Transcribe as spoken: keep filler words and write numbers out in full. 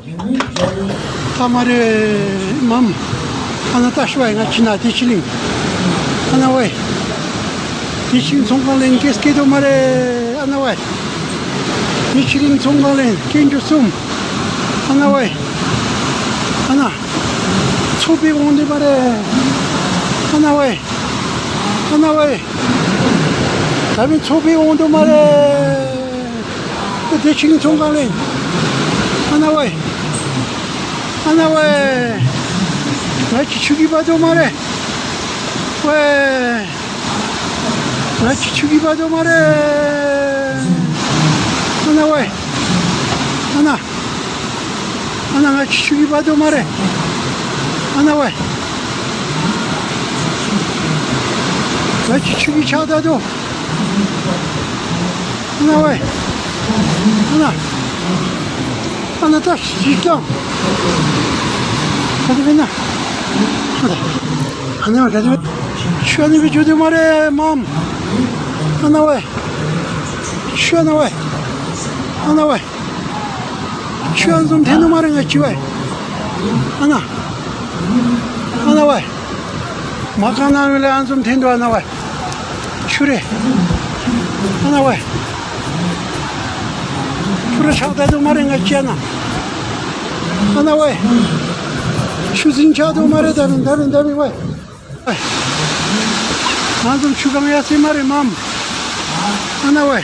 ད་མ་རེད་མམ། ཨ་ན་ད་ཤི་བ་ང་ཕྱི་ན་དེ་ཕྱི་གླིང་། ཨ་ན་ཝེ། དེ་ཕྱི་གླིང་ཚོང་ཁང་ལེན་ཀེས་སྐད་དོ་མ་རེད་ཨ་ན་ཝེ། དེ་ཕྱི་གླིང་ཚོང་ཁང་ལེན་སྐྱོན་བཅུ་གསུམ། ཨ་ན་ཝེ། ཨ་ན། ཚོ་པའི་འོང་དུ་མ་རེད། ཨ་ན་ཝེ། ཨ་ན་ཝེ། ད་མི་ཚོ་པའི་འོང་དུ་མ་རེད། དེ་ཕྱི་གླིང་ཚོང་ཁང་ལེན། ཨ་ན་ཝེ། ཨ་ན་ཝེ། ང་ཅི་ཆུ་གི་བ་དོ་མ་རེད། ཝེ། ང་ཅི་ཆུ་གི་བ་དོ་མ་རེད། ཨ་ན་ཝེ། ཨ་ན། ཨ་ན་ང་ཅི་ཆུ་གི་བ་དོ་མ་རེད། ཨ་ན་ཝེ། ང་ཅི་ཆུ་གི་ཆག་ད་དོ། ཨ་ན་ཝེ། ཨ་ན། ཨ་ན་ད་ཤི་ཀྱང་། ག་དེ་བས་ན། ཨ་ན་ཝེ་ག་དེ་བས། ཆུ་ཨ་ནི་བས་འཇུ་དུ་མ་རེད་མམ། ཨ་ན་ཝེ། ཆུ་ཨ་ན་ཝེ། ཨ་ན་ཝེ། ཆུ་ཨ་འཛོམས་འཐེན་དུ་མ་རེད་ང་ཅི་ཝེ། ཨ་ན། ཨ་ན་ཝེ། མ་གང་ན་ལ་ཨ་འཛོམས་འཐེན་དུ་ཨ་ན་ཝེ། ཆུ་རེད། ཨ་ན་ཝེ། ཕུ་རུ་ཆག་ད་དུ་མ་རེད་ང་ཅི་ཨ་ན། ཨ་ན་ཝེ། ཆུ་སྲིན་ཆག་དུ་མ་རེད་ད་རིན་ད་རིན་ད་རིན་ཝེ། ང་ཚོ་ཆུ་གང་ཡ་སེ་མ་རེད་མམ། ཨ་ན་ཝེ།